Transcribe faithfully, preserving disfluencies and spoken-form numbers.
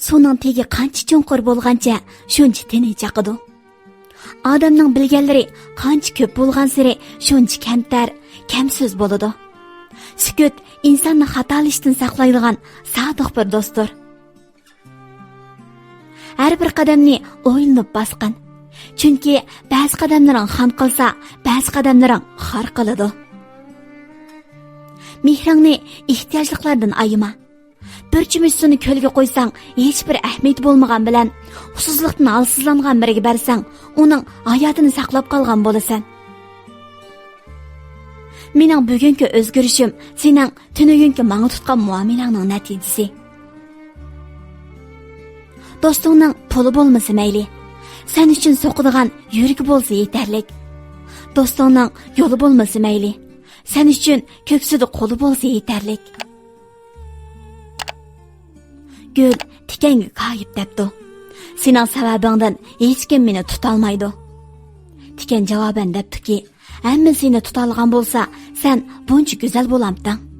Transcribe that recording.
سۇنىڭ تېگى قانچە چوڭقۇر بولغانچە، شۇنچە تېنى چاقىدۇ. ئادەمنىڭ بىلگەنلىرى قانچە كۆپ بولغانسېرى، شۇنچە كەمتەر، كەم سۆز بولىدۇ. سۈكۈت ئىنساننى خاتالىشىشتىن ساقلايدىغان سادىق بىر دوستتۇر. ھەر بىر قەدەمنى ئويلىنىپ باسقىن. چۈنكى بەزى قەدەملىرىڭ خان قىلسا، بەزى قەدەملىرىڭ خار قىلىدۇ. مېھرىڭنى ئېھتىياجلىقلاردىن ئايىما. بىر چۈمۈچ سۇنى كۆلگە قويساڭ، ھېچبىر ئەھمىيىتى بولمىغان بىلەن، ئۇسسۇزلۇقتىن ھالسىزلانغان بىرىگە بەرسەڭ، ئۇنىڭ ھاياتىنى ساقلاپ قالغان بولىسەن. مېنىڭ بۈگۈنكى ئۆزگىرىشىم سېنىڭ تۈنۈگۈنكى ماڭا تۇتقان مۇئامىلەڭنىڭ نەتىجىسى. دوستۇڭنىڭ پۇلى بولمىسا مەيلى، سەن ئۈچۈن سوقىدىغان يۈرىكى بولسا يېتەرلىك. دوستۇڭنىڭ يولى بولمىسا مەيلى، سەن ئۈچۈن كۆكسىدە قولى بولسا يېتەرلىك. گۈل تىكەنگە كايىپ دەپتۇ: «سېنىڭ سەۋەبىڭدىن ھېچكىم مېنى تۇتالمايدۇ.» تىكەن جاۋابەن دەپتۇكى: «ھەممە سېنى تۇتالىغان بولسا، سەن بۇنچە گۈزەل بولامتىڭ؟»